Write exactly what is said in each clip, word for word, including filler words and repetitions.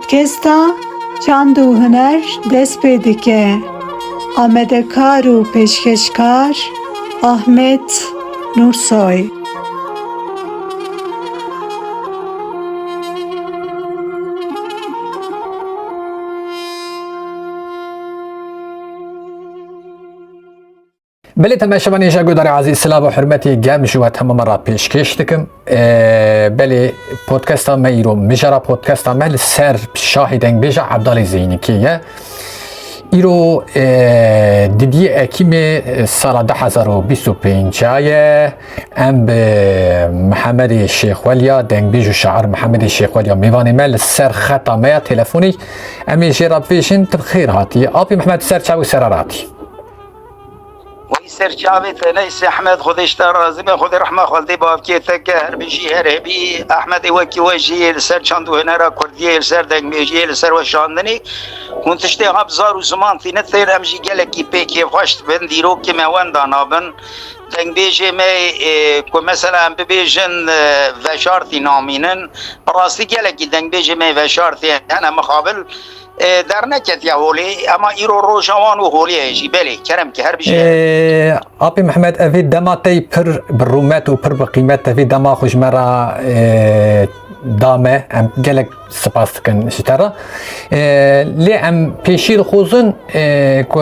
Kesta çand û huner dest pê dike. Amadekar û pêşkêşkar Ahmet Nursoy. Belê, temaşevanên hêja guhdarê ezîz, silav û hurmetê germ ji we temama re pêşkêş dikim. Ee, belê, podcasta me îro, mijara podcasta me li ser şahê dengbêja Evdalê Zeynikê ye. Îro, ee, didiyê Ekîmê, ee, sala du hezar û bîst û pênc ye. Em bi Mihemedê Şêxwelya, dengbêj û şair Mihemedê Şêxwelya mêvanê me li ser xeta me ya telefonî. Em ê jê re bibêjin, tu bi xêr hatî. Apî Mihemed, ser çav û ser hatî. Wey ser çavê te neyse Ehmed, Xwedê ji te razî be, Xwedê rehma xwe li dê bavkê te ke, her bijî her hebî. Ehmedê wekî we jî li ser çand û hunera kurdiyê, li ser dengbêjiyê, li ser weşandinê, hûn tiştê ha bi zar û ziman tîne têr, em jî gelekî pê kêfxweş dibin, dîrokê me wenda nabin. Dengbêjê me, e, ku mesela em bibêjin, e, veşartî namînin, bi rastî gelekî dengbêjê me veşartî hene mixabil, e, derneketiye holê, ema îro roja wan û holê ye jî. Belê, kerem ke, her bijî. Ee, Apê Mihemed, evê dema te yî pir bi rûmet û pir bi qîmet, evê dema xwe ji me re, ee, da me. Em gelek spas dikin ji te re. Ee, lê em pêşî dixwazin, ee, ku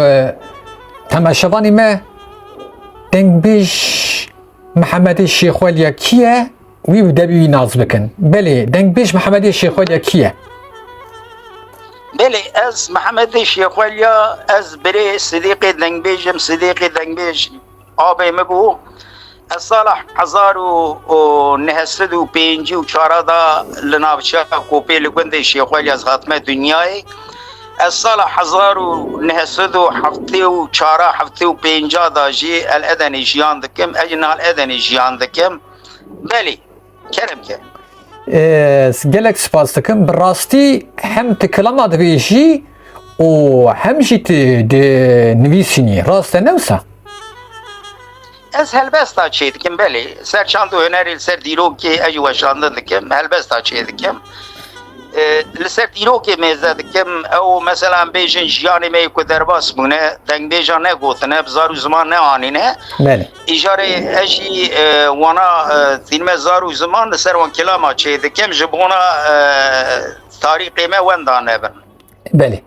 temaşevanê me dengbêj Mihemedê Şêxwelya kî ye? Wî û debî wî nas bikin. Belê, dengbêj Mihemedê Şêxwelya kî ye? Belê, ez Mihemedê Şêxwelya, ez birê Sidîqê dengbêj im, Sidîqê dengbêj abê min bû. Ez sala hezar û neh sed û pêncî û çar de li navçeya Kopê li gundê Şêxwelya ez hatime dinyayê. Ez sala hezar û neh sed û heftê û çar, heftê û pênc de jî li Edenê jiyan dikim. Ez jî niha li Edenê jiyan dikim. Belê, kerem ke. Ez gelek spas dikim. Bi rastî hem tu kilama dibêjî û hem jî tu dinivîsînî. Rast e, ne wisa? Ez helbesta çê dikim, belê. Ser çand û hunerê, li ser dîrokê ez jî weşandin dikim. Helbesta çê dikim. E, li ser dîrokê mêze dikim. Ew, mesela, em bêjin jiyanê me yê ku derbas bûne, dengbêjan negotine, bi zar û ziman neanîne. Belê. Îjarê ez jî, e, wana, e, tînime zar û ziman, li ser wan kilama çê dikim, ji bona, e, tarîxê me wenda nebin. Belê.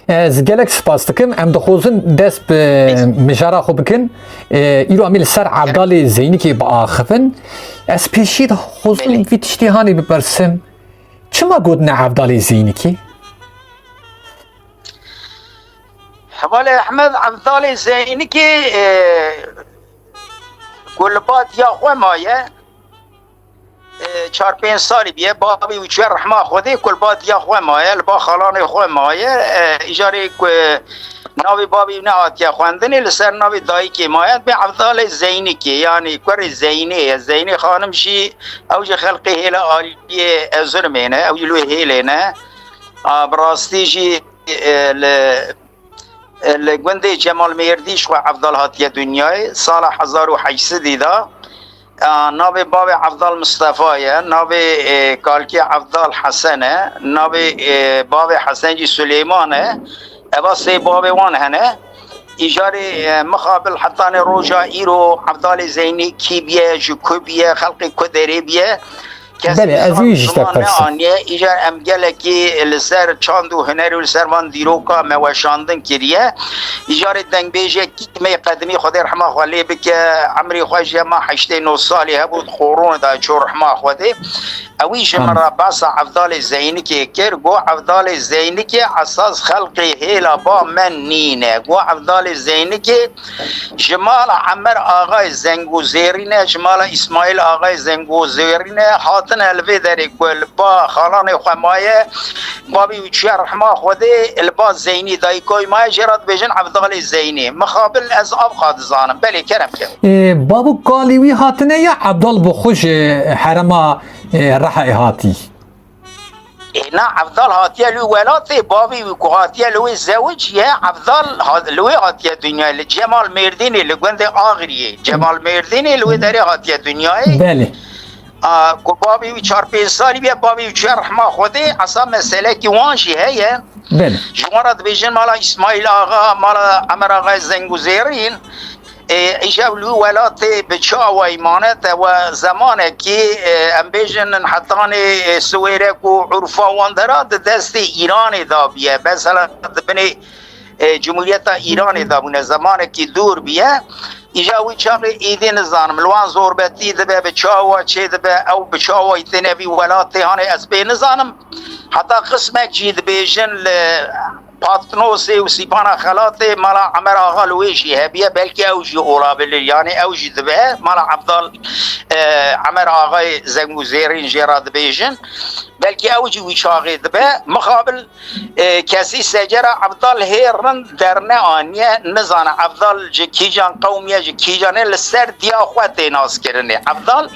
Ez gelek spas dikim. Em dixwazin dest bi Belê. Mijara xwe bikin. E, îro em ê li ser Evdalê Zeynikê biaxivin. Ez pêşî dixwazim Belê. vî tiştî hanê bipirsim. Çima gotine Evdalê Zeynikê? Hevalê Ehmed, Evdalê Zeynikê, e, ku li ba diya xwe maye, e, çar pênc salî bûye, babî wî çûye rehma Xwedê, ku li ba diya xwe maye, li ba xalanê xwe maye, e, îjarê ku navê babî wî nehatiye xwendinê, li ser navê dayikê maye, dibê Evdalê Zeynikê, yanî kurê Zeynê ye. Zeynê xanim jî, ew jî xelqê hêla aliyê Erzurumê ne, ew jî li wê hêlê ne. A, bi rastî jî, e, li, e, li gundê Cemal Mêrdî ji xwe Evdal hatiye dinyayê, sala hezar û heşt sedî de. A, navê bavê Evdal Mistefa ye, navê, e, kalkê Evdal Hesen e, navê, e, bavê Hesen jî Suleyman e. Eva sê bavê wan hene. Îjarê, e, mixabil hetanê roja îro Evdalê Zeynî kî bûye, ji ku bûye, xelqê ku derê bûye, kes Belê, ez wî ji te ziman pirsim. neaniye. Îcar em gelekî li ser çand û hunerî û li ser van dîroka me weşandin kiriye. Îcarê dengbêjek me qedimî, Xwedê rehma xwe lê bike, emrê xwe jî hema heştê nod salî hebû, di Qoronê de çû rehma Xwedê. Ewî ji min Amin. re behsa Evdalê Zeynikê kir, got, Evdalê Zeynikê esas xelqê hêla ba me nîne. Got, Evdalê Zeynikê ji mala Emer Axayê Zengozêrî ne, ji mala Îsmaîl Axayê Zengozêrî ne, hatine li vê derê ku li ba xalanê xwe maye, babî wî çûye rehma Xwedê, li ba Zeynî dayika wî maye, jê re dibêjin Evdalê Zeynê. Mixabil ez avxa dizanim. Belê, kerem ke. Ê, bab û kalî wî hatine ya Evdal bi xwe ji herema, ê, Rihayê hatî? Ê, na, Evdal hatiye li wî welatê, bavê wî ku hatiye li wê zewiciye, Evdal ha-, li wê hatiye dinyayê, li Cemal Mêrdînê, li gundê Axiriyê. Cemal Mêrdînê li wê derê hatiye dinyayê. Belê. A, ku bavê wî çar pênc salî bûye, bavê wî çûye rehma Xwedê, esa meselekî wan jî heye. Belê. Ji wan re dibêjin mala Îsmaîl Axa, mala Emer Axayê Zengûzêrîn. E, îja li wî welatê bi çi awayî mane? Te we zemanekî, e, em bêjin hetanê, e, Siwêrek û Urfa wan dera di destê Îranê de bûye. Mesela di binê, e, Cumhuriyeta Îranê de bûne, zemanekî dûr bûye. Îja wî çaxê êdî nizanim, li wan zorbetî dibe, bi çi awa çêdibe, ew bi çi awayî têne vî welatê, hanê ez pê nizanim. Heta qismek jî dibêjin li Patnosê û Sîpana Xelatê mala Emer Axa li wê jî hebiye, belkî ew jî olabilir, yanî ew jî dibe mala Evdal, e, Emer Axayê Zengûzêrîn jê re dibêjin. Belkî ew jî wî çaxê dibe. Mixabil, e, kesî secera Evdal hê rind derneaniye, nizane Evdal ji kîjan qewm ye, ji kîjan e, li ser diya xwe tê naskirinê. Evdal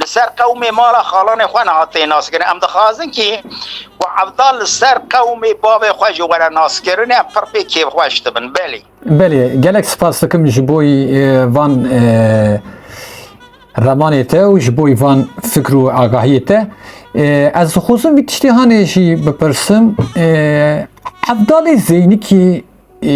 li ser qewmê mala xalanê xwe niha tê naskirin. Em dixwazin kî ku Evdal li ser qewmê bavê xwe jî were naskirinê, em pir pê kêfxweş dibin. Belê. Belê, gelek spas dikim ji bo, e, van, e, remanê te û ji bo van fikr û agahiyê te. E, ez dixwazim vî tiştê hanê jî bipirsim. E, Evdalê Zeynikî, e,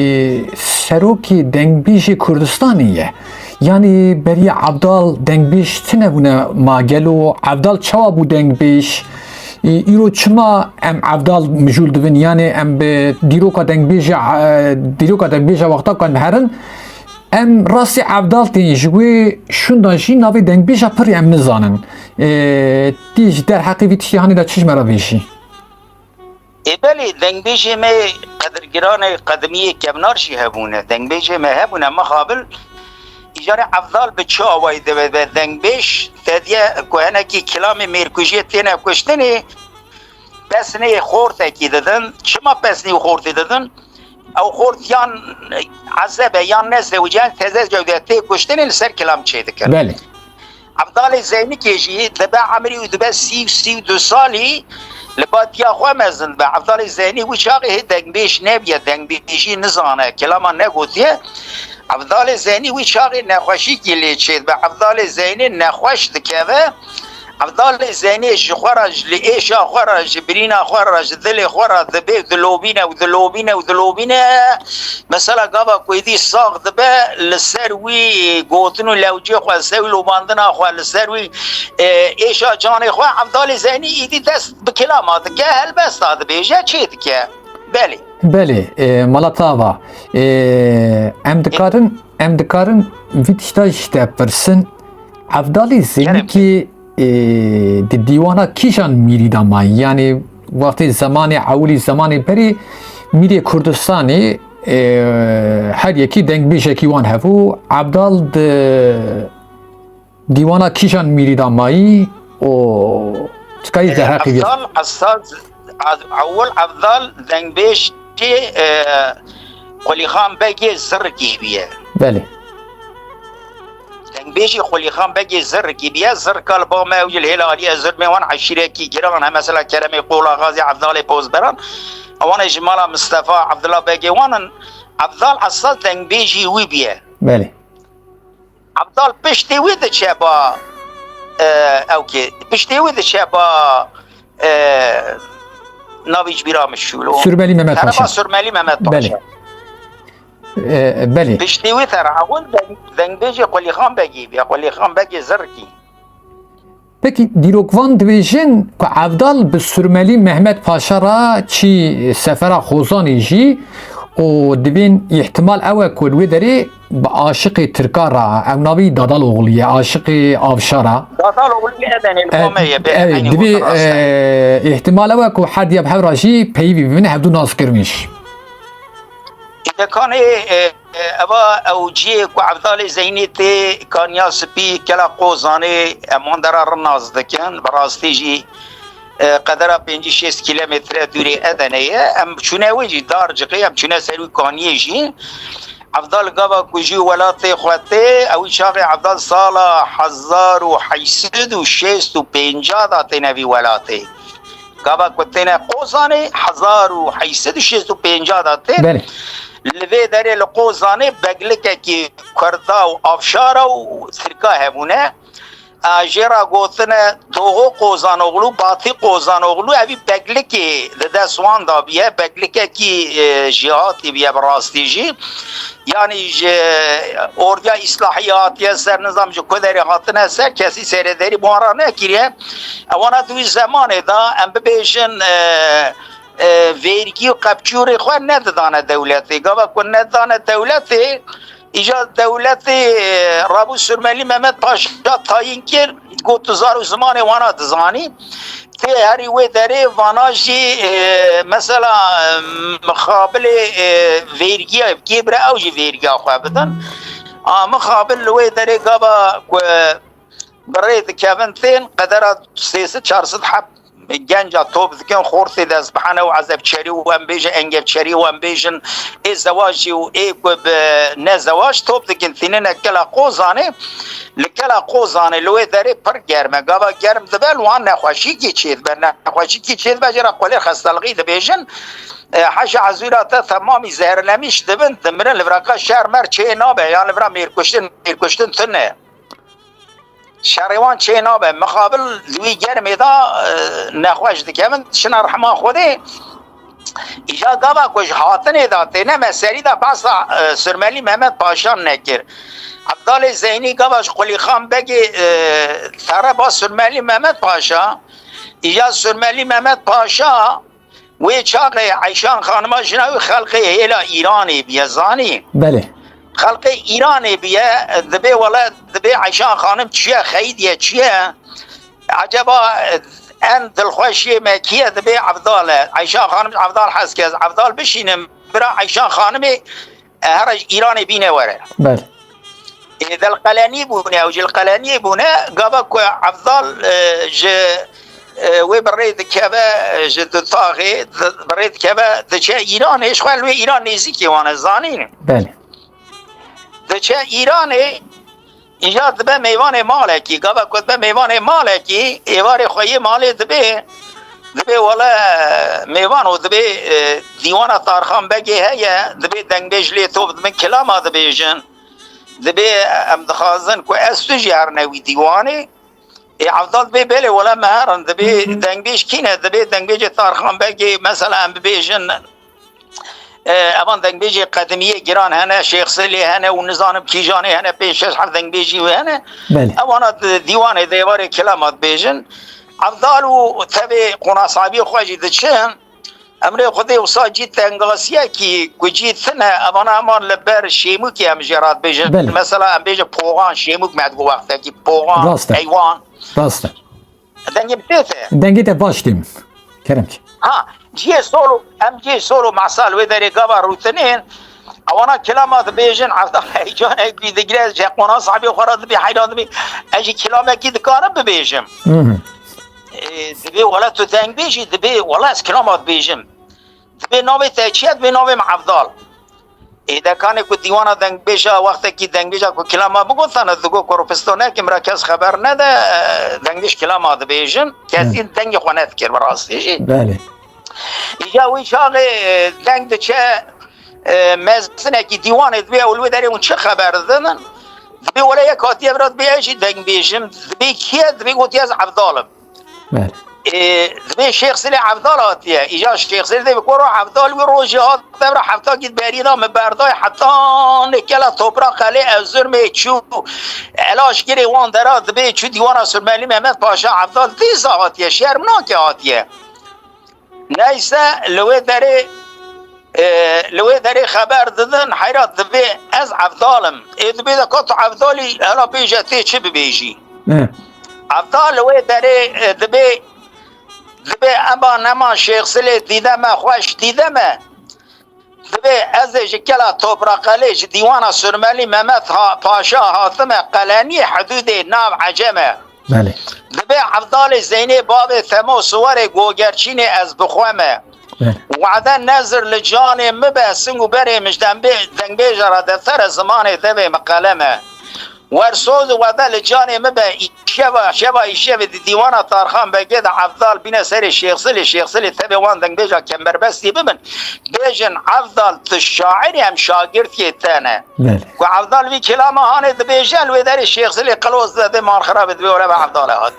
serokê dengbêjê Kurdistanê ye. Yanî beriya Evdal dengbêj tune bûne ma gelo? Evdal çawa bû dengbêj? E, îro çima em Evdal mijûl dibin? Yanî em bi dîroka dengbêja, e, dîroka dengbêja wexta ku em herin, em rastî Evdal tên, ji wê şûnda jî navê dengbêja pirî em nizanin. E, tî ji derheqê vî tiştî hanê de çi ji me re vêjî? Ê belê, dengbêjê me qedirgiranê qedimiyê kevnar jî hebûne. Dengbêjê me hebûne mixabil. Îcarê Evdal bi çi awayî dibe be dengbêj? Te diye ku hinekî kilamê mêrkujiyê têne kuştinê, pesnê xortekî didin. Çima pesnê xortê didin? Ew xort yan ezeb e, yan nezewicî, yan teze cewde tê kuştinê li ser kilam çêdikin. Belê. Evdalê Zeynikê jî dibe emrî wî dibe sî û sî û du salî, li ba diya xwe mezin dibe. Evdalê Zeynî wî çaxê hê dengbêj nebûye, dengbêjî nizane, kilama negotiye. Evdalê Zeynî wî çaxê nexweşîkî lê çêdibe. Evdalê Zeynî nexweş dikeve. Evdalê Zeynî ji xwe re, ji li êşa xwe re, ji birîna xwe re, ji dilê xwe re dibê, dilobîne û dilobîne û dilobîne. Mesela gava ku êdî sax dibe, li ser wî gotin û lewcê xwe, li ser wî lobandina xwe, li ser wî, e, êşa canê xwe, Evdalê Zeynî êdî dest bi kilama dike, helbesta dibêje, çê dike. Belê. Belê, e, mala te ava. E, em dikarin, em dikarin vî tişta ji te pirsin. Evdalê Zeynikî, e, di dîwana kîjan mîrî de mayî? Yanî wextê zemanê ewilî, zemanê berî mîrê Kurdistanê, e, her yekî dengbêjekî wan hebû. Evdal di dîwana kîjan mîrî de mayî û çikayî derheqê vê? Evdal esas, ewil Evdal dengbêjê, e, Qulîxan Begê Zirikî bûye. Belê. Dengbêjî Xulîxan Begê Zirikî bûye. Zirika li ba me ew jî li hêla aliyê Zirmê wan eşîrekî giran e. Mesela Keremê Qolaxazê, Evdalê Pozberan. Ewan ê ji mala Mistefa, Evdila Begê wan in. Evdal esas dengbêjî wî bûye. Belê. Evdal piştî wî diçe ba, e, ew kê, piştî wî diçe ba, e, navî ji bîra min şûlo. Surmelî Mehmet Paşa. Surmelî Mehmet Paşa. Belê. E, belê. Piştî wî te re ewil deng-, dengbêjê Qulîxan Begî bûye, Qulîxan Begê Zirikî. Pekî dîrokvan dibêjin ku Evdal bi Surmelî Mehmet Paşa re çî sefera Xozanê jî û divên îhtimal ew e ku li wê derê bi aşiqê Tirka re, ew navî Dadal Oxlî ye, aşiqê Avşara. Dadal Oxlî Edenê li ba me ye, bê, eynî divê, gotin rast e. E, îhtimal ew e ku her diya bi hev re jî peyivî bibin, hevdu nas kirin jî. Îdekanê, e, e, eva ew cihê ku Evdalê Zeynî tê, Kaniya Spî, Kela Qozanê, em wan dera rin nas dikin. Bi rastî jî, e, qedera pêncî şêst kîlometre dûrê Edenê ye. Em çûne wê jî, Darciqê, em çûne ser wî kaniyê jî. Evdal gava ku jî welatê xwe tê, ew çaxê Evdal sala hezar û heyt sed û şêst û pênc de têne vî welatê. Gava ku têne Qozanê, hezar û heyt sed û şêst û pênc de tê. Belê. Li vê derê li Qozanê beglikekî Kurda û Avşara û Tirka hebûne. A, jê re gotine Doğu Kozanoglu, Batı Kozanoglu, evî peklikê di dest wan de biye, peklikekî, e, jîhatî biye bi rastî jî. Yanî ji ordiya îslahî hatiye ser, nizam ji ku derê hatine ser, kesî serederî bi wan re nekiriye. Ewana di wî zemanê de em bibêjin, e, e, vergî û qepçûrê xwe nedidane dewletê. Gava ku nedane dewletê, îca dewletê, e, rabû Surmelî Mehmet Paşa tayîn kir, got tu zar û zimanê wana dizanî. Tê herî wê derê vana jî, e, mesela, e, mixabilê, e, vergiya kê bire ew jî vergiya xwe bidin. A, mixabil li wê derê gava ku bi rê dikevin tên qedera sê sed çar sed heb genca top dikin, xortê destbihane û ezebçerî û em bêjin engevçerî û em bêjin ê zewajî û ê ku bi ne zewaj top dikin, tînine kela Qozanê. Li kela Qozanê li wê derê pir germ e. Gava germ dibe, li wan nexweşîkî çêdibe. Nexweşîkî çêdibe, jê re qulê xestelixî dibêjin. E, heşa ezûra te temamî zehirlemîş dibin, dimirin, li viraka şer mer çê nabe, yan li vira mêrkuştin, mêrkuştin tune. Şerê wan çê nabe. Mixabil di wî germê de, e, nexweş dikevin, şina rehma Xwedê. Îja gava ku ji hatinê de têne me serî de behsa, e, Surmelî Mehmet Paşa nekir. Evdalê Zeynî gava ji Qulîxan Begê, e, tere ba Surmelî Mehmet Paşa. Îja Surmelî Mehmet Paşa wê çaxê Eyşan Xanima jina wî xelqê hêla Îranê biye, zanî? Belê. Xelqê Îranê biye, dibê wele, dibê Eyşan Xanim çi ye, xeyîdiye çi ye? Eceba en dilxweşiyê me kî ye? Dibê Evdal e. Eyşan Xanim ji Evdal hez ke, ez Evdal bişînim, bira Eyşan Xanimê, e, here ji Îranê bîne were. Belê. Ê, delqelenî bûne, ew ji li qeleniyê bûne, gava ku Evdal, e, ji, e, wê bi rê dikeve, e, ji dutaxê di-, bi rê dikeve, diçe Îranê, ji xwe li wê Îran nêzîkê wan e, zanî? Belê. Diçe Îranê, îja dibe mêvanê malekî. Gava ku dibe mêvanê malekî, êvarê xwe yê malê dibê, dibê wele mêvan û dibê, e, dîwana Tarxan Begê heye, dibê dengbêj lê top dibin, kilama dibêjin. Dibê em dixwazin ku ez tu jî herine wî dîwanê. Ê, Evdal dibê belê wele me herin, dibê dengbêj kî ne? Dibê dengbêjê Tarxan Begê, mesela em bibêjin, e, evan dengbêjê qedimiyê giran hene, Şêx Silê hene û nizanim kîjanê hene, pênc şeş heft dengbêjî wê hene. Belê. Ewana di dîwanê de êvarê kilama dibêjin. Evdal û tevê qonasabiyê xwe jî diçin. Emrê Xwedê wisa cî tengasiyekî ku cî tune, evana eman li ber Şêmûkê em jê re dibêjin. Belê. Mesela em bêjin poxan, Şêmûk me digot wextekî, poxan, Rast e. Heywan. Rast e. Dengê bi tê te. Dengê te baş têm. Kerem ki. Ha, ciyê sol û, em ciyê sol û mesal wê derê gava rûtinên, ewana kilama dibêjin, evda heyecanek bî digire, ji qonasabiyê xwe re dibî heyran dibî, ez jî kilamekî dikarim bibêjim. Hı hı. E, dibê wele tu dengbêjî, dibê wele ez kilama dibêjim. Dibê navê te çi ye? Dibê navê min Evdal. Ê, dekanê ku dîwana dengbêja wextekî dengbêja ku kilama bigotane, digot ku rûpisto neke, min re kes xeber nede, e, dengbêj kilama dibêjin. Kesî Evet. dengê xwe nedikir bi rastî jî. Belê. Îja wî çaxê, e, deng diçe, e, mezinekî dîwanê dibê ew li wê derê hûn çi xeber didin? Dibê wele yek hatiye vira dibê ez jî dengbêjim. Dibê kî ye? Dibê gotiye ez Evdal im. Belê. Ê, dibê Şêx Silê Evdal hatiye. Îja Şêx Silê dê bi koro Evdal wî rojî hat devra hefta gît berî da min berdayê heta nêkela topra qelê ez zurmê çû. Elaş girê wan dera dibê çû dîwana Surmelî Mehmet Paşa Evdal dîsa hatiye. Şerm nake hatiye. Neyse, li wê derê, e, li wê derê xeber didin, heyra dibê ez Evdal im. Ê dibê de ka tu Evdalî, hela bêje tê çi bibêjî? He. Evdal li wê derê, e, dibê, dibê ema nema Şêx Silê dîde me, xweş dîde me. Dibê ez ê ji kela Topraqelê, ji dîwana Surmelî Mehmet ha-, Paşa hatime Qeleniyê hidûdê nav Ecem e. Belê. Dibê Evdalê Zeynê bavê Temo Siwarê Gogerçînê ez bi xwe me. Belê. Wade nezir li canê min be, sing û berê min ji dembê-, dengbêja re deftere zimanê devê min qelem e. Wer soz û wede li canê min be, îşeva, şeva îşevê di dîwana Tarxan Begê de Evdal bîne serê Şêxsilê, Şêxsilê tevê wan dengbêja kemberbestî bibin. Bêjin, Evdal, tu şairî em şagirtiyê te ne. Belê. Ku Evdal vî kilama hanê dibêje, li wê derê Şêxsilê qiloz de dê marxirabê dibê, were be Evdal e hat.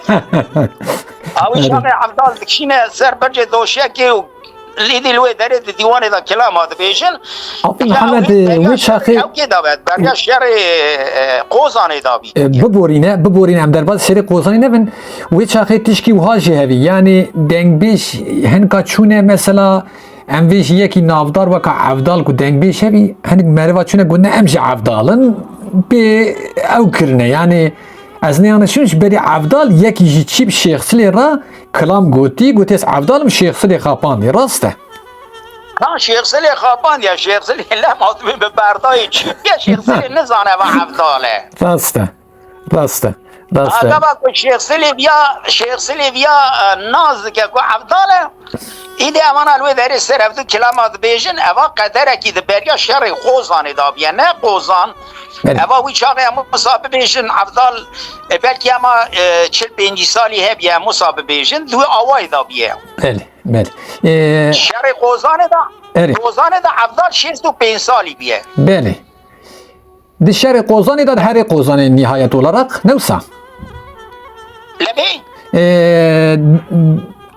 Awî Belê. Şaxê Evdal dikişîne ser bircê doşekê û lîdî li wê derê di dîwanê de kilama dibêjin. Apî Ya, Mihemed, wê e, derya wê şerê çaxê ew kê dabe, derya şerê, e, Qozanê dabî. E, biborîne, biborîne, em derbas şerê Qozanê nebin. Wê çaxê tişkî wiha jî hevî. Yanî dengbêj hinka çûne mesela, em vê jî yekî navdar weka Evdal ku dengbêj hevî, hinek meriva çûne gotine em jî Evdal in, bê ew kirine. Yanî ez neyane şûn ji berî Evdal yekî jî çî bi Şêxsilê re kilam gotî, gotî ez Evdal im, Şêxsilê xapandî. Rast e. Ha, Şêxsilê xapand ya, Şêxsilê lem hatibî bi berdayê çî. Ya Şêxsilê nizane va Evdal e. Rast e. Rast e. Rast e. Agaba ku Şêxsilê viya, Şêxsilê viya, e, naz dike ku Evdal e. Îdî evana li wê derê ser ev du kilama dibêjin, eva qederekî di beriya şerê Qozanê dabiye. Ne Qozan, Belê. Eva wî çaxê em wisa bibêjin, Evdal, e, belkî ema, e, çil pêncî salî hebiye, em wisa bibêjin, di wî awayê dabiye. Belê, belê. E, Şerê Qozanê de, Erê. Qozanê de Evdal şêst û pênc salî biye. Belê. Di şerê Qozanê de, di herê Qozanê nihayet olarak, ne wisa? Lebê? E,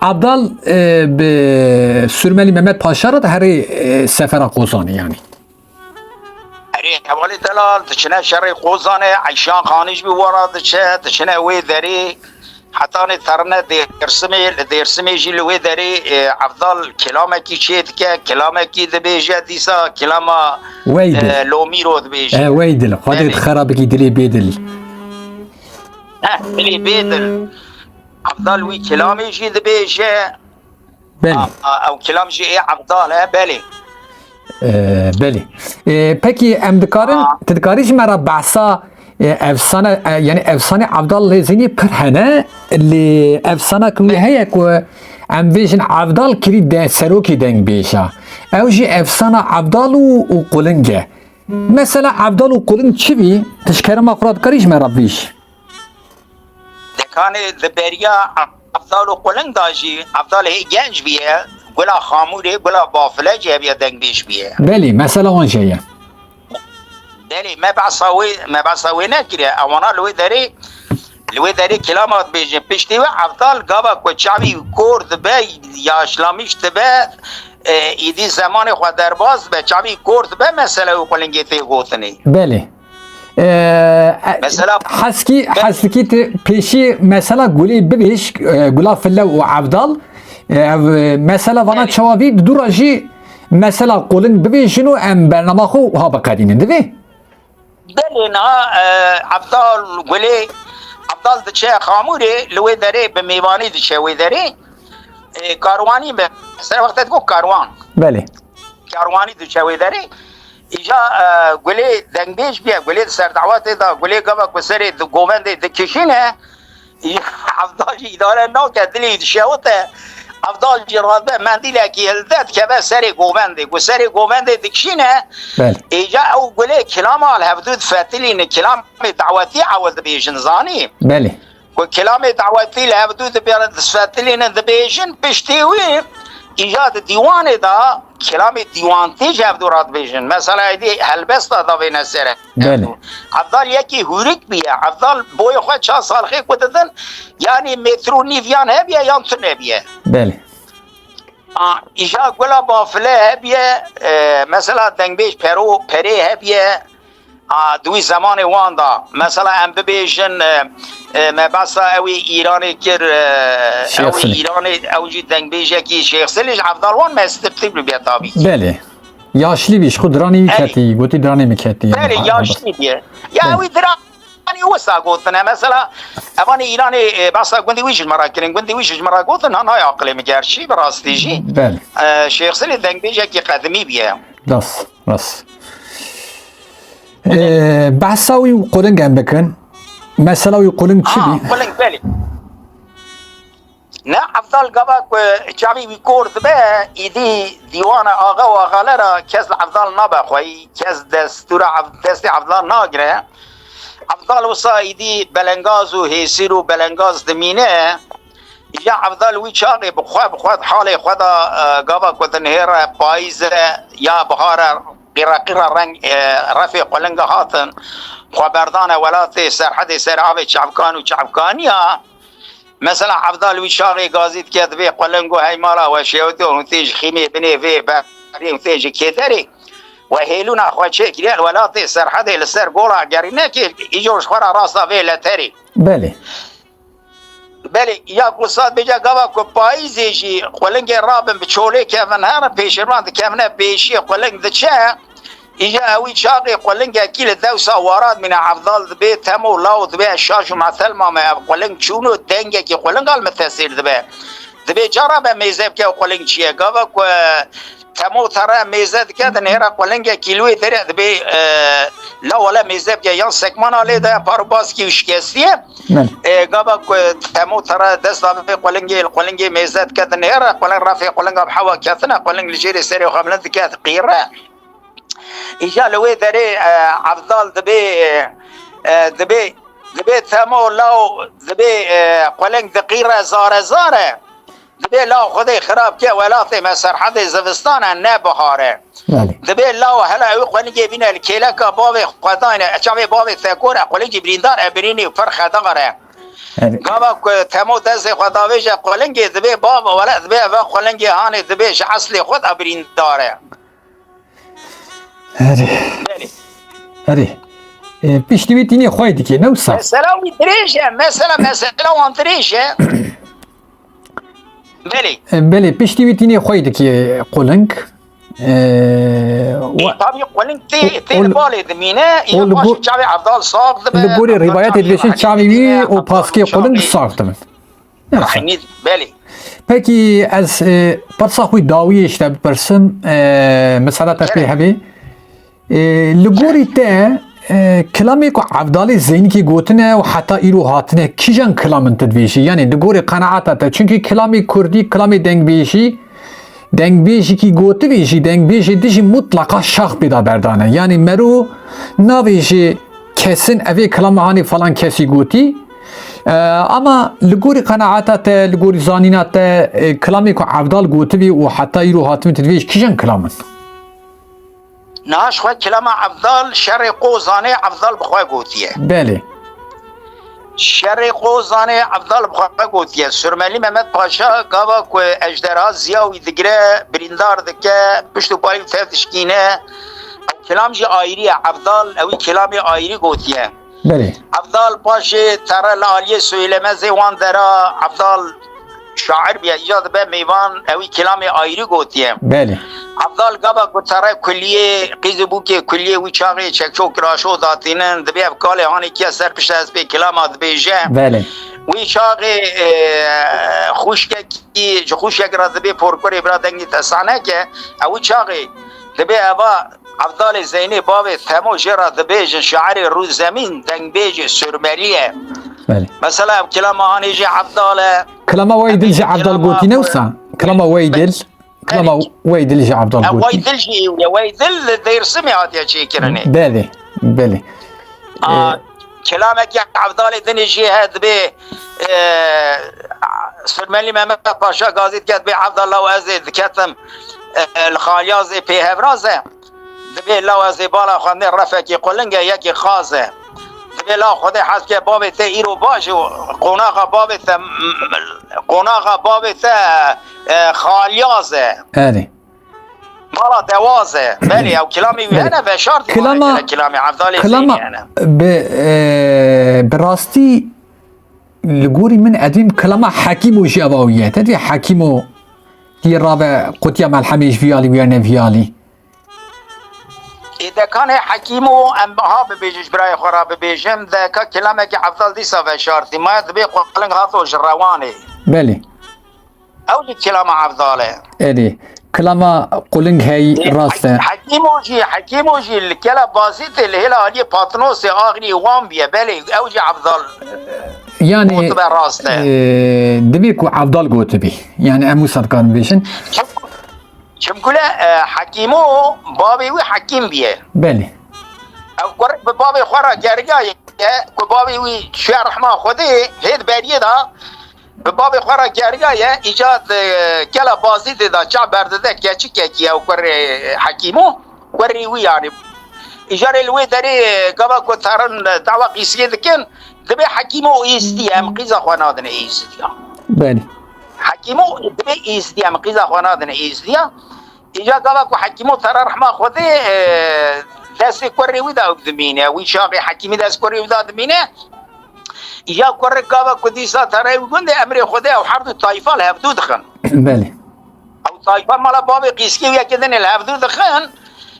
Evdal, e, bi Surmelî Mehmet Paşa re de herê, e, sefera Qozanê yanî. Erê, hevalê delal, diçine şerê Qozanê, Eyşan Xanî jî bi wara diçe, diçine wê derê, hetanê terine Dêrsimê, li Dêrsimê jî li wê derê, e, Evdal kilamekî çê dike, kilamekî dibêje dîsa, kilama, Weydil. e, Lomîro dibêje. E, Weydil, Xwedê Belê. dixera bikî dilê bêdil. Heh, dilê bêdil. Evdal wî kilamê jî dibêje. Belê. A, a, ew kilam jî ê Evdal e, belê. E, belê. E, pekî em dikarin, A. tu dikarî ji me re behsa, e, efsane, e, yani efsane Evdal Lêzînî pir hene, lê efsana ku wî heye ku em bêjin Evdal kirî de serokê dengbêja. Ew jî efsana Evdal û, û Quling e. Mesela Evdal û Quling çi bî? Tu ji kerema xwe re dikarî ji me re bêjî? Dekanê di beriya Evdal û Quling da jî, Evdal hê genc biye, Gula Xamûrê, Gula Bafile jî hebiye dengbêj biye. Belê, mesela wan jî heye. Belê, me behsa wê, me behsa wê nekiriye. Ewana li wê derê, li wê derê kilama dibêjin. Piştî wê Evdal gava ku çavî kor dibe, yaşlamiş dibe, e, îdî zemanê xwe derbas dibe, çavî kor dibe, mesele wê Qulingê tê gotinê. Belê. E, e, Mesela heskî, Be- heskî tu pêşî mesela Gulê bibêj, e, Gula File û Evdal. E, ev, e, mesela vana Evet. çawa vî, di dû re jî mesela Quling bibêjin û em bernama xwe wiha biqedînin. Divê? Belê niha, e, Evdal Gulê, Evdal diçe Xamûrê, li wê derê bi mêvanî diçe wê derê. E, karwanî be, ser wextet got karwan. Belê. Karwanî diçe wê derê. Îja, e, Gulê dengbêj biye, Gulê di ser dawetê de, Gulê gava ku serê di govendê dikişîne, Evdal jî îdare nake, dilê dişewite. Evdal jî radibe mendîlekî hilde dikeve serê govendê. Ku serê govendê dikişîne, Belê. îja ew Gulê kilama li hevdû difetilîne, kilamê dawetî ew dibêjin, zanî? Belê. Ku kilamê dawetî li hevdû dibêrin, disfetilînin, dibêjin, piştî wî îja di dîwanê de kilamê dîwantî ji hevdû re dibêjin. Mesela êdî helbesta davêne ser Belê. hevdû. Evdal yekî hûrik biye. Evdal boyê xwe çar salxê ku didin, yanî metr û nîv yan hebiye yan tune biye. Belê. A, îja Gula Bafile hebiye, e, mesela dengbêj Pero, Perê hebiye, a, di wî zemanê wan da. Mesela em bibêjin, e, e, me behsa ew ê Îranê kir, e, ew ê Şêxsilê. Îranê, ew jî dengbêjekî Şêxsilê ji Evdal wan mestirtir bibe tabî. Belê. Yaşlî bî, ji xwe diranê wî Belê. ketî, gotî diranê min ketî. Belê, Ha, yaşlî bîye. Ya Belê. wî diran Yanî wisa gotine, mesela, evanê Îranê, e, behsa gundê wî ji me re kirin, gundê wî ji me re gotin, ha, nayê aqilê min gerçî, bi rastî jî. Belê. E, Şêxsilê dengbêjekî qedimî biye. Rast, rast. E, behsa wî Quling em bikin. Mesela wî Quling çi Ha, bî? Quling, belê. Ne Evdal gava ku çavî wî kor dibe, îdî dîwana axa û axalera kes li Evdal nabe xweyî, kes destûra Ev-, destê Evdal nagire. Evdal wisa îdî belengaz û hêsîr û belengaz dimîne. Îja Evdal wî çaxê bi xwe, bi xwe halê xwe da, e, gava ku dinihêre payîz e ya bihar e, qîra qîra reng, e, refê qulinga hatin, xwe berdane welatê Serhedê ser avê çavkan û çavkaniya. Mesela Evdal wî çaxê gazî dike, divê quling û heymala we şewitê û hûn tê ji xîmê binê vê berê û tê ji kêderê. We hêlûna xwe çêkiriye li welatê Serhedê li ser gola gerînekê, îco ji xwe re rasta vê leterê. Belê. Belê, ya ku sat bêje gava ku payîzê jî qulingê rabin bi çolê kevin herin, pêşervan dikevine pêşiyê quling diçe. Îja ewî çaxê qulingekî li dewsa wara dimîne, Evdal dibê temo law dibê şaş û metel mame, ev quling çûn û dengekî qulinga li min tesîr dibe. Dibê cara be mêze bike û quling çi ye? Gava ku temo tere mêze dike, dinêre qulingekî li wê derê dibê, e, la wele mêze bike, yan sekmana lê de par û baskî û şikestiye. Belê. E, gava ku temo tere dest davê qulingê, li qulingê mêze dike, dinêre quling refê qulinga bi hewa ketine, quling li jêrê serê xwe bilind dike, diqîre. Îja li wê derê, e, Evdal dibê, e, dibê, dibê temo law, dibê, e, quling diqîre zare zare. Dibê law Xwedê xirab ke, welatê me Serhedê zivistan e, ne bihar e. Belê. Dibê law hela ew qulingê bîne li kêleka bavê xwe dayne, çavê bavê tekor e, qulingî birîndar e, birînî û pir xedar e. Belê. Gava ku temo destê xwe davêje qulingê, dibê bav, wele dibê eve qulingê hanê, dibê ji eslê xwe de birîndar e. Erê. Belê. Erê. E, piştî wî tînê xwey dikê, ne wisa? Mesela wî dirêj e, mesela, mesela wan dirêj e. Belê. E, belê, piştî wî tînê xwey dikê quling. E, wa- Tabî quling tê, tê li balê dimîne, îro paşê çavê Evdal sax dibe, li gorî rîwayetê dibêjin çavê wî û paskê quling sax dibin. Neyse. Aynî, belê. Pekî ez, e, pirsa xwe dawiyê ji te bipirsim, e, misada te pê hebe. E, li gorî te, e, kilamê ku Evdalê Zeynikê gotine û heta îro hatine, kîjan kilam in tu dibêjî? Yanî li gorî qenaeta te. Çunkî kilamê kurdî, kilamê dengbêjî, dengbêjikî gotivî jî, dengbêjê dijî mutlaqa şax pêda berdane. Yanî mero navêjê kesin evê kilama hanê falan kesî gotî. E, ama li gorî qenaeta te, li gorî zanîna te, e, kilamê ku Evdal gotivî û heta îro hatibî tu dibêjî kîjan kilam in? Niha ji xwe kilama Evdal, şerê Qozanê Evdal bi xwe gotiye. Belê. Şerê Qozanê Evdal bi xwe gotiye. Surmelî Mehmet Paşa gava ku ejderha ziya wî digire, birîndar dike, pişt û payî tev dişkîne. Ew kilam jî ayrî ye. Evdal, ewî kilamê ayrî gotiye. Belê. Evdal paşê tere li aliyê Söylemezê wan dera, Evdal şair bûye, îca dibe mêvan, ewî kilamê ayrî gotiye. Belê. Evdal gava ku tere kuliyê, qîz û bûkê kuliyê wî çaxê çekçok kiraşo datînin, dibê ev kalê hanê kiye ser pişt ez pê kilama dibêje. Belê. Wî çaxê, e, xwişkekî, ji xwişkek re dibê porkurê bira dengî te sahne ke, ew wî çaxê dibê eva Evdalê Zeynê bavê Temo jê re dibêjin şairê rûzemîn, dengbêjê Surmelî ye. Belê. Mesela ev kilama hanê jî Evdal e. Kilama Wey Dil jî Evdal gotî ne wisa? Kilama Wey Dil. Kilama Wey Dil jî Evdal gotî. Wey Dil jî, Wey Dil li Dêrsimê hatiye çêkirinê. Belê, belê. A, e, kilamekî Evdalê dinê jî he dibê, e, Surmelî Mehmet Paşa gazî dike dibê Evdal law ez ê diketim, e, li Xalyazê pê hevraz e. Dibê law ez ê bala xwendê refekî quling e, yekî xaz e. Dibê law Xwedê hez ke bavê te îro baş û qonaxa bavê te, qonaxa bavê te, e, Xalyaz e. Erê. Bala dewaz e. Belê, ew kilamê wî hene, veşartî kilama, kilamê Evdalê Zeynî hene. Bi, e, bi rastî li gorî min edîm kilama Hekîmo jî eva wî ye. Te dî Hekîmo tî rabe qutiya melhemê ji vî alî wî ne vî alî. Ê dekanê Hekîmo em ha bibêjin ji birayê xwe re bibêjin, deka kilamekî Evdal dîsa veşartî maye, dibê quling hato ji rewanê. Belê. Ew jî kilama Evdal e. Erê. Kilama quling hey rast e. Hekîmo jî, Hekîmo jî li Kela Bazîtê li hêla aliyê Patnosê Axriyê wan bûye. Belê, ew jî Evdal. Yani, gotibe rast e. E, divê ku Evdal gotibî. Yani em wisa dikarin bêjin. Çimkû le, e, Hekîmo bavê wî Hekîm bûye. Belê. Ew kurê bi bavê xwe re geriyaye, ku bavê wî çûye rehma Xwedê, hê di beriyê de bi bavê xwe re geriyaye, îca di gela Bazîdê de çav berdide keçikekî ew kurê Hekîmo, kurê wî yanî. Îcarê li wê derê gava ku terin dawa qîzkê dikin, dibê Hekîmo êstiye, em qîza xwe nadine êstiya. Belê. Hekîmo dibê êstiye, em qîza xwe nadine êstiya. Îca gava ku Hekîmo tere rehma Xwedê, e, destê kurê wî de ew dimîne. Wî çaxê Hekîmî dest kurê wî de dimîne. Îca kurê gava ku dîsa tere wî gundê emrê Xwedê ew her du tayfa li hevdû dixin. Belê. Ew tayfa mala bavê qîzkê wî yekê dinê li hevdû dixin.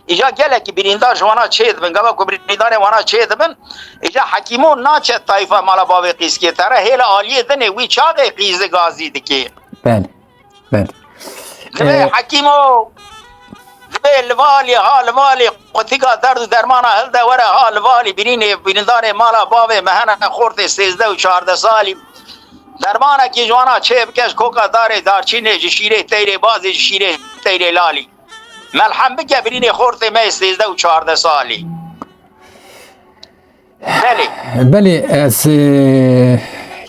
Îca gelekî birîndar ji wana çê dibin. Gava ku birîndarê wana çê dibin, îca Hekîmo naçe tayfa mala bavê qîzkê tere hê li aliyê dinê wî çaxê qîzî gazî dikê. Belê. Belê. Dibê Ee, Hekîmo, dibê li valî, ha li valî, qutika derd û dermana hilde were, ha li valî, birînê, birîndarê mala bavê me hene xortê sêzdeh û çardeh salî. Dermanekî ji wana çê bike, ji koka darê darçînê, ji şîrê teyrê bazê, ji şîrê teyrê lalî. Melhem bike birînê xortê me yê sêzdeh û çardeh salî. Belê. Belê, ez, e,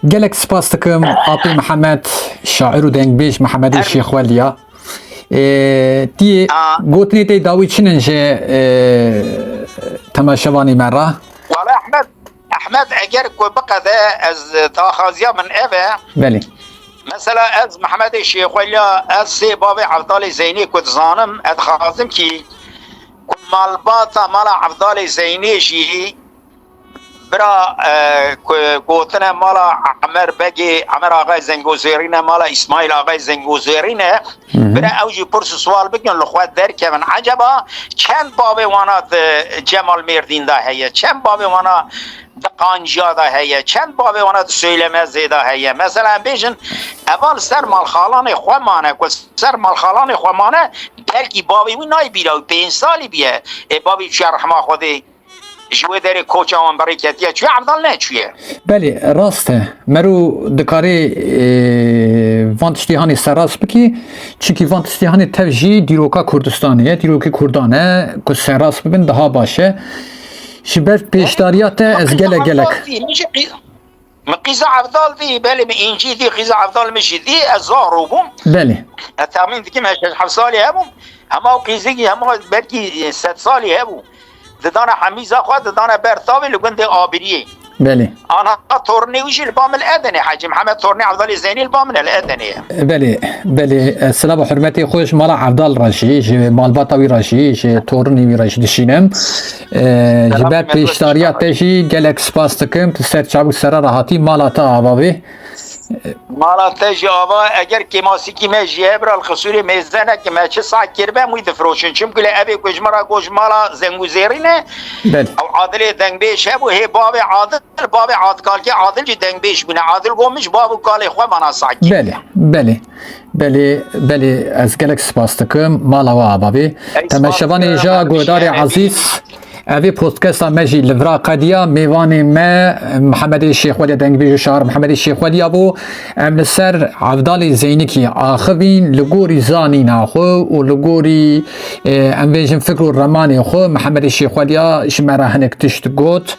gelek spas dikim Apê Mihemed, şair û dengbêj Mihemedê Şêxweliya. E, tiyê A. gotinê tê dawî çi nin ji, e, temaşevanê me re? Wala Ehmed, Ehmed, eger ku biqede ez daxwaziya min ev e. Belê. Mesela ez Mihemedê Şêxweliya, ez sê bavê Evdalê Zeynê ku dizanim, ez dixwazim kî ku malbata mala Evdalê Zeynê jî bira, e, ku gotine mala Emer Begê, Emer Axay Zengozêrîne, mala Îsmaîl Axay Zengozêrîne, Hı hı. bira ew jî pirs û sual bikin, li xwe derkevin. Eceba çend bavê wana di Cemal Mêrdîn de heye? Çend bavê wana di Qanciya de heye? Çend bavê wana di Söylemezê de heye? Mesela em bêjin, eva li ser malxalanê xwe mane, ku ser malxalanê xwe mane, belkî bavê wî nayê bîra wî pênc salî biye. Ê bavê çûye rehma Xwedê. Ji wê derê koça wan berê ketiye, çûye Evdal neçûye. Belê, rast e. Mero dikarê, e, van tiştî hanê serrast bikî, çimkî van tiştî hanê tev jî dîroka Kurdistanê ye, dîrokê Kurdan e, ku serrast bibin daha baş e. Ji ber pêşdariya te ez Qîza gelek gelek. Evdal dî, min jî qî-, min qîza Evdal dî, belê min Încî dî, qîza Evdal min jî dî, ez zaro bûm. Belê. Ez texmîn dikim heşt heft salî hebûm. Hema ew qîzikî hema belkî sed salî hebû. Didane hemîza xwe, didane ber tavê li gundê Abiriyê. Belê. Anha tornê wî jî li ba min li Edenê, Hecî Mihemed tornê Evdalê Zeynî li ba min e, li Edenê ye. Belê, belê. Ez silav û hurmetê xwe ji mala Evdal re jî, ji malbata wî re jî, ji tornê wî re jî dişînim. E, ji ber pêşdariya te jî gelek spas dikim. Tu ser çavû sera re hatî mala te ava bê. Mala te jî ava, eger kêmasîkî me jî heye, bira li qisûrê mêze neke, me çi sah kiribe, em wî difiroşin. Çimkî li evê ku ji min re got ji mala Zengûzêrî ne, Belê. ew Adilê dengbêj hebû, hê bavê Adil, bavê Adkalkê Adil jî dengbêj bûne. Adil got min ji bav û kalê xwe mana sah kiriye. Belê, belê. Belê, belê, ez gelek spas dikim. Mala we ava bê. Ey, spas Temeşevanê dikim, ja hemşî guhdarê hemî. Ezîz. Evê podcasta me jî li vira qediya. Mêvanê me Mihemedê Şêxweliya, dengbêj û şair Mihemedê Şêxweliya bû. Em li ser Evdalê Zeynikî axivîn, li gorî zanîna xwe û li gorî, e, em bêjin fikr û remanê xwe Mihemedê Şêxweliya ji me re hinek tişt got.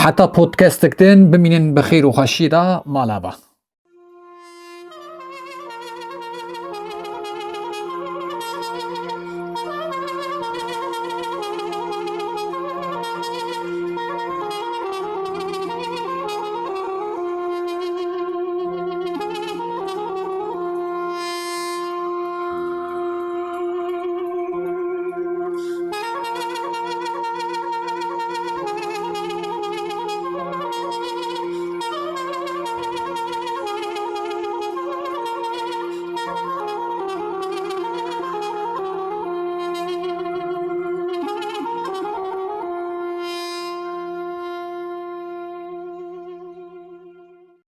Heta podcastek din bimînin bi xêr û xweşî de, mala ba.